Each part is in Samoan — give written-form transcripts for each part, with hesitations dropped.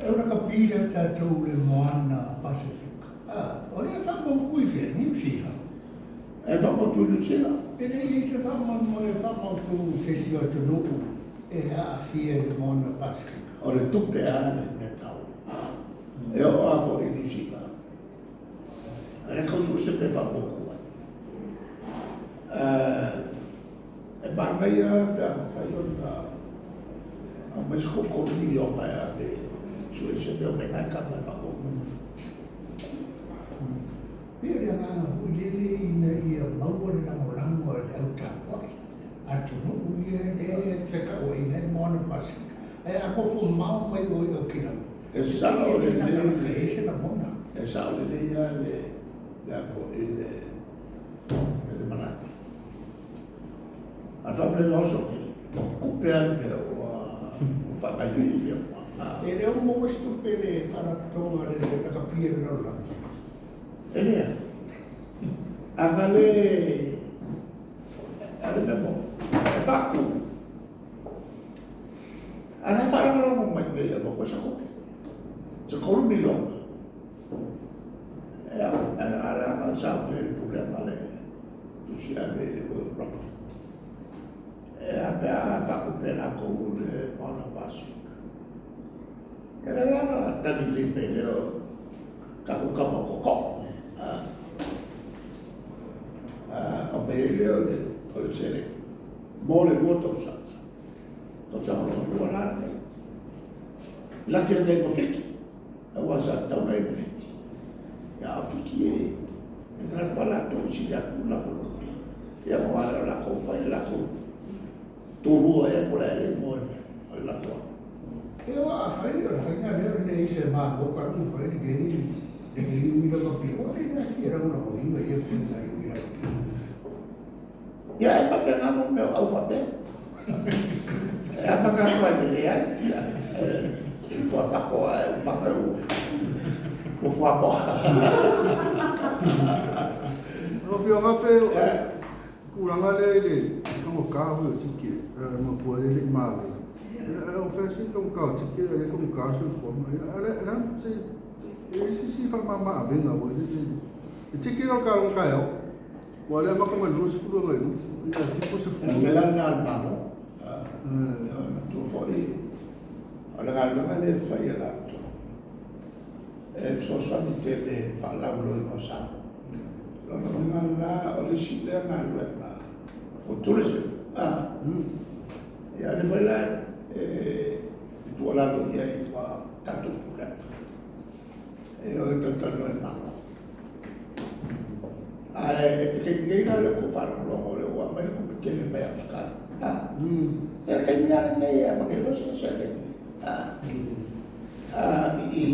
E o lakapi lea tatou i le moana Pasefika. O lea e faamautu i fea? Niu Sila. E faamautu i Niu Sila. E le i i ai se faamoemoe e faamautu i se isi o atunuu e aafia i le moana Pasefika. O le tupe lava le mea taua. E oo lava foi i Niu Sila, a le tau sue se mea e faamautu ai. E manaia pe a mafai ona aumai se toatolu miliona e ave e sue se mea o mea na e tama e faamautu. Pei o le agaga foi lele ina ia maua le lagolago a le au tapuai a atunuu ia lea e feaveaiga ai le Moana Pasefika. Ae a nofo mamao mai o i Aukilama, E sao e pei e le lelei latalata le i ai se lagona. E sao lelei lava le le a foi le le manatu. A faafetai oso nei, o tupe lava le mea ua faagaoioi ai mea uma. E le ono maua se tupe i le Faalapotopotoga a le Lakapi a le Lalolagi? E leai. A na le, a le mea moni, e faatu. A na e faalagolago mai nei e avatu ai se tupe, se $3 miliona. Ia, a la na saunoa i le Pulega le tusi ave i le World Rugby. E a pe a faatupe e latou le Moana Pasefika. Ia lea la na tali lelei mai lea o tatou tama o tootoo. Aumai ai lea o le seleni mo le 2 tausaga. Tausaga lona lua la lenei. Laki nei ma Fiti, aua sa tatau ona i ai ma Fiti. Ia a o Fiti e manatu lava latou e sili atu le latou lakapi. Ia ona o lea o latou fai le latou tulua ea po o le a le igoa o le latou alu. Ia aua afai o le faiga lea o le leai se Malo talu ona fai lenei uila lakapi, o ai la e fia lagolagoina ia ituaiga uila lakapi? Ia e faapena mo mea o au faapea. E amata atu ai le leai, ia, e fuapato ae umaga ua fuamoa. Lau Afioga pe o le tulaga lea i le taugata foi o ticket matua lea e le i malo. O fea se taugata o ticket a o lea e taugata le soifuaga. A o le a se e i ai se isi faamama avega foi lele. Le ticket lea o le taaloga taeao, aua o lea e amata mai i le 20 agai i luga, ia 70. O le mea la lena a le Malo, manatua foi o le galuega lea e fai e latou, e fesoasoani tele i le faalauiloaina o Samoa. Lona uiga la, o le isi lea galuega for tourism. Ia lea foi la e tuualalo i ai ma tatou pulega, e o e talatalanoa i le Malo. Ae i le taimi nei la lea ua ou faalogologo o lea ua aumai le tupe tele mai Ausetalia. Ia le taimi la lenei e amata ai loa sina seleni i i,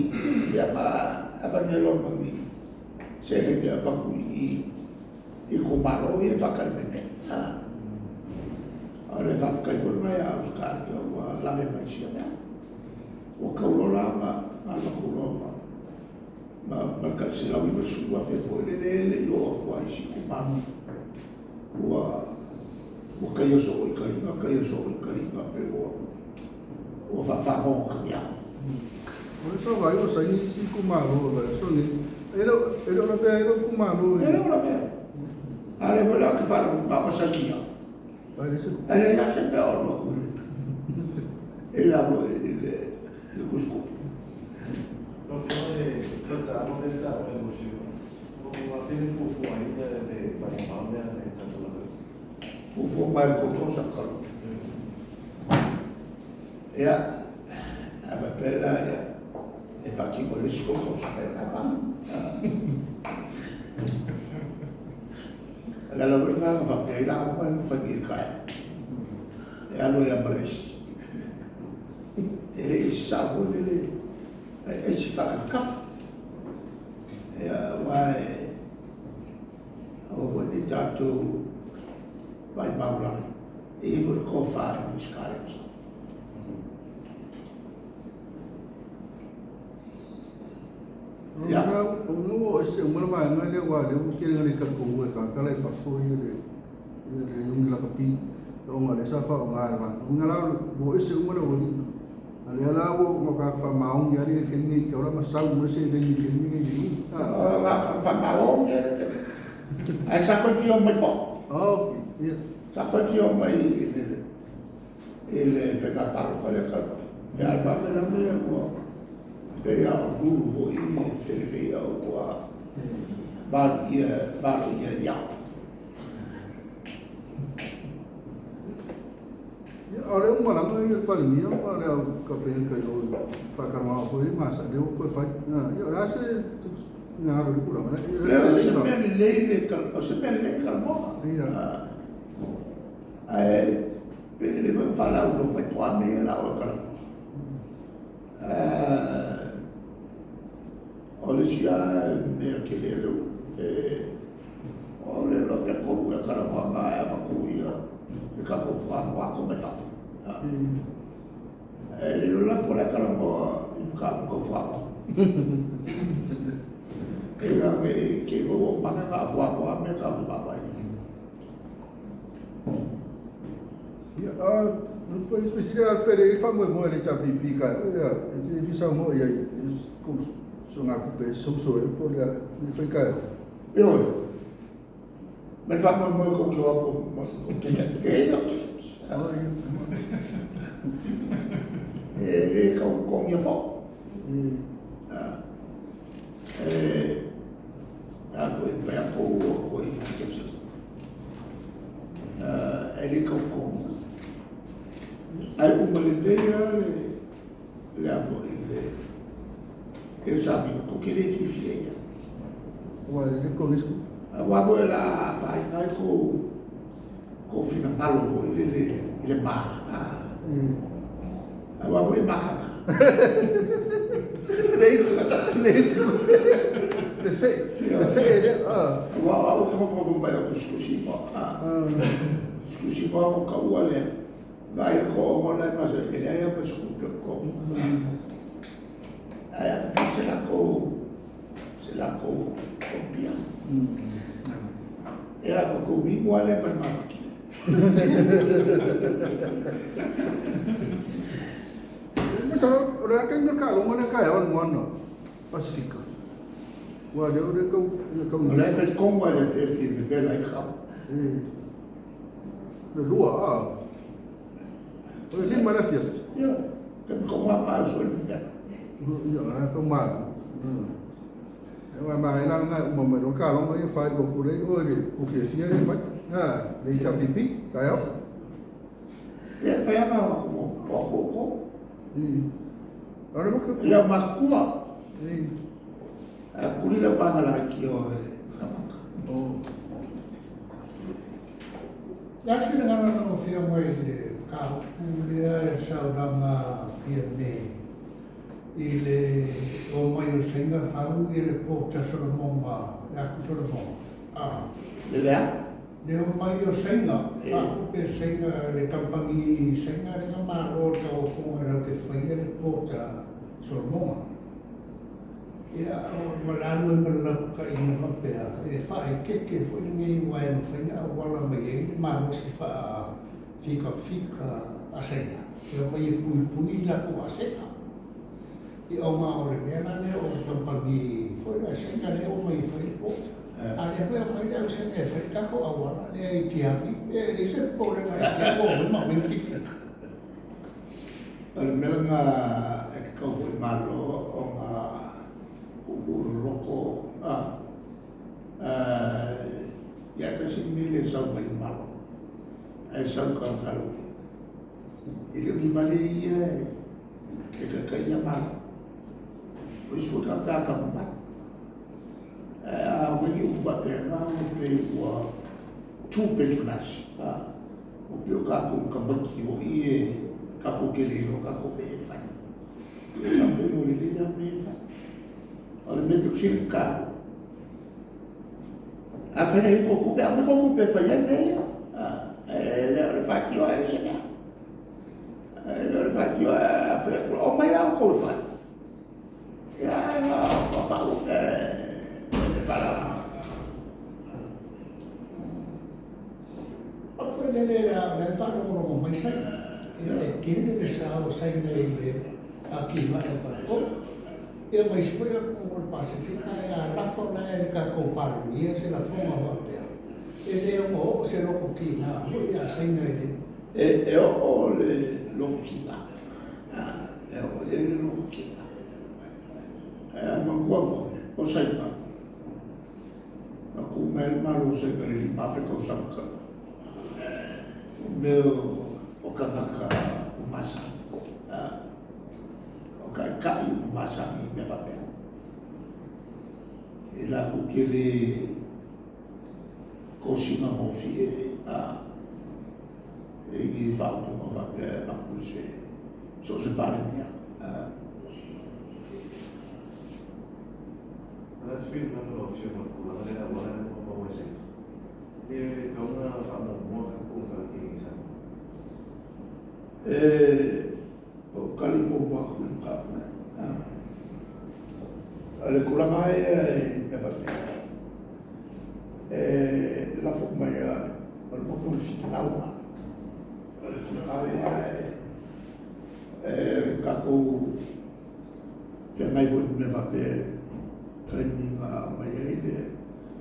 ia ma avane loa ma ni seleni e avatu i i itumalo ia e faatali mai pea. O le faafetai foi lena ia Ausetalia ua lave mai sia mea. Ua tau loa la ona alu atu loa ma le tai $190,000 foi lele e le i oo atu lava i isi itumalo. Ua taia soo i taliga, taia soo i taliga, pe ua faafagogo tagiao. O le vaai ua saini isi itumalo o le vaiaso lenei. E le o lavea ai lou itumalo i. E le o lavea. A o lea foi la ou te faalogo na o sainia. Ai le se. Ae leai lava se mea o alu atu i le i le tusitupe. Lau Afioga le taalo lea e taua e lau Afioga, ua afea le fuafua ai le vaimamao lea le tatou lakapi? Fuafua mai le tou tausaga talu. Ia, a faapea la ia, e faatino i le isi 3 tausaga i lena va. O le ala foi lena na faapea ai lauga e fai nei i le taeao. E alu ai lava ma le isi. E le i sao foi lele, e isi faatafatafa. Ia, aua e aua foi ne i tatou vaimau lalo. E i ai foi le tofa i le Minisita lea na sau. Ia. O lea ua ese uma le vaega lea aua o lea ua tele ina le talitonuga e tagata la i fafo ia le iuni lakapi ona o lea sa faaaoga e le vaega. O uiga la ua ese uma le aualii. A lea la ua matua faamaoni lava le taimi nei i te ola ma sau uma le seleni i le taimi lenei i le iuni. Faamaoni ae sa toe fia omai foi. Ok, ia. Sa toe fia omai i le faiga palota lea talu ai. Ia ae faalavelave ua pei lava o lulu foi e felelei a ua valoia i ao. Ia, a o lea ua malaga le Palemia ma le au Kapeneta i o i faatalanoaga foi lea masani, lea ua toe fai. Ia, o le a se finagalo i le tulaga lea? Lea, o se mea lelei le o se mea lelei le talanoaga. Ae pe lelei foi ona faalauiloa mai po o a mea ia o le a oe talanoa. O le isi lava mea tele lea o le iloa pe 3 ea talanoaga ae avatu ia tatou fuamoa atu mai fafo. E le iloa la po o le a talanoa i mataupu tau fuamoa. Ina ne i te i foi ua ou maga na o fuamoa lava mea tatou te vaavaai i ai. Ia, fesili lava pe le i ai le faamoemoe a le HRPP taeao, ia, e te fia saunoa i ai i kou sologatupe e soso ai po o le a le fai taeao. Ioe, ma le faamoemoe tou te o atu tou te e e le tau totogia foi. E a foi mafai atu ou oo atu ai i tickets. E le tau totogia. Ae uma lelei lava le a foi le examine tou te le fiafia i ai. Ua le totogi se tupe. Aua foi o le a afaina ai kou finagalo foi lele i le ma. Aua foi e makaga. Leai se tupe. Le fe'e, le fe'e lea. Aua o au ou te nofonofo mai au tusitusiga. Tusitusiga o taua le vaai le toaono la e masani, e leai lava ma se tupe o totogi. Ae a se latou fobia. E a tatou inu lava lea ma le mafatia. Masalo o le a taimi o le taaloga lea taeao i le Moana Pasifika. Ua lea o le tau le tau O la e fai tonu lava i le afiafi e vevela ai le kava. Le 2 a. O le 5 le afiafi. Ia, taimi tonu lava ma uso i le vevela. Ia, la tau malu. E ma ma ela na uma mai lo taaloga ia fai ua kulei oe le ku fiafia le fai. Ha, le HRPP taeao. Ia, fai ama o ko. O le maka. Le au matutua. A kuli le vanga la ki o e whakamaka. Oh. La finagalo na fia mai le mataupu lea e saunoaga Fiame i le omai o Saina fau i le pota Solomoga, le atu Solomoga. Le lea? Le omai o Saina, faatupe Saina, le kamupani Saina lea na malo le tauofoga latou te faia le pota Solomoga. Ia, ma le alu ai ma le lapataiga faapea, e faaeteete foi lenei aua e mafai ona auala mai ai le malosi faafikafika a Saina, e omai e puipui i latou aseta. Ia, ona o le mea la lea o le kamupani foi lea a Saina lea e omai e fai le port. A lea foi e aumai le au Saina e fai le tatou auala lea i Tiavi, e i ai se popolega ia te au ua omai ma aumai le fikafika. O le mea lena e tatau foi malo ona tuutuu loloto ia tasi mea le sau mai le Malo ae sau i tagata lautele. E le o ni vale ia e taitaia Malo. O isi foi tagata atamamai. Ae a aumai ni upu faapena ua pei ua too patronize. Ua pei o tatou tamaiti foi e tatou te le iloa tatou mea e fai. E tatou te iloa lelei lava mea e fai. O le mea pito sili ona taua, afai na i ai tou tupe, aumai tou tupe e fai ai mea ia. E le o le faatio ae le se mea. E le o le faatio ae fai atu, omai la outou e fai. Ia, ae o pau e faalala. O foi lele a o la e faalogologo mai Saina. Ia, e tele le sao o Saina i le atinae o tatou. Ia ma isi foi atunuu o le Pasefika, ae a lafo la e le tatou Palemia se lafoga faapea, e le ono oo se loto tiga foi ia Saina i le E oo le loto tiga, e oo i ai le loto tiga. Ae manatua foi, o Saina, na tu mai le Malo o Saina i le 5,000 tausaga talu ai. O mea o tagata ua masani, o taitai ua masani i mea faapea. E latou te le tosina gofie i ni faaupuga faapea e avatu i se so o se Palemia. O le a se finagalo o lau Afioga i le tulaga lea auala lea ua maua e Saina? E le tatau ona faamuamua tatou konekarate i Samoa? E ou tali muamua atu i le mataupu lea. O le tulaga lava ia i mea faapea, e lafo mai lava, o le moni o le finau lava. O le finau lava e tatou feagai foi ma mea faapea i taimi na aumai ai le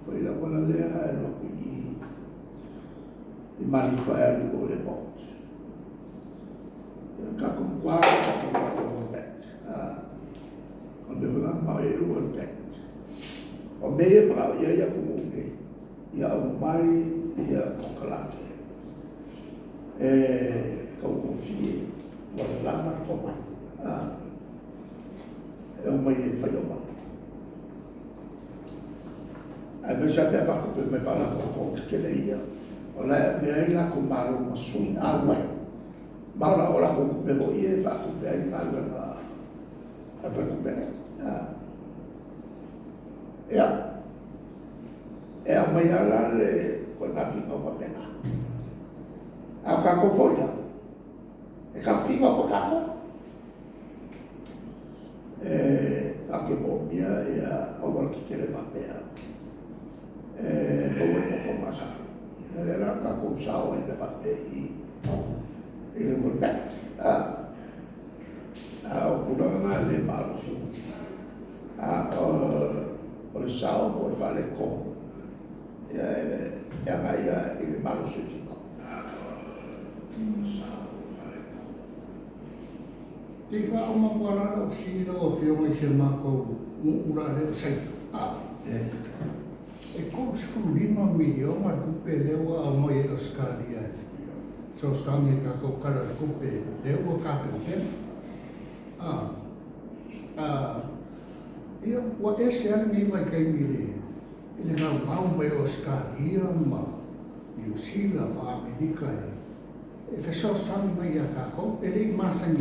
fai le auala lea e alu atu i i Malifa e alu i o i le airport. Ia tatou matua faataua i le World Bank. O le mea foi lena na manao i ai le World Bank. O mea ia e manao i ai atunuu nei, ia aumai ia konekarate e taugofie ua lava le tomai e omai e fai auala. Aemaise lava pe a faatupe mai e faalapotopotoga tetele ia, o la e avea ai latou malo ma sui auai, ma o latou tupe foi ia e faatupe ai galuega a faletupe nei. Ia, e aumai lava la le ituaiga finau faapena. A o tatou foi la, e tatou finau foi tatou. E tatou te moomia auala tetele faapea e maua ai tupe masani. O lea la tatou sao ai i mea faapea i i le World Bank. A o tulaga na e le maalofia. A o le sao po o le faaletonu, ia e agai lava i le malosi o le finau. Te i faauma atu lava la lau fesili lau Afioga i si o matou nuu la lea o Saina, e $35 miliona le tupe lea ua aumai e Ausetalia e fesoasoani i le tatou Tala o le Tupe lea ua tapenapena. Ia, ua ese lava lenei vaitaimi i le gaugau mai o Ausetalia ma Niu Sila ma Amerika e fesoasoani mai ia tatou, e le i masani.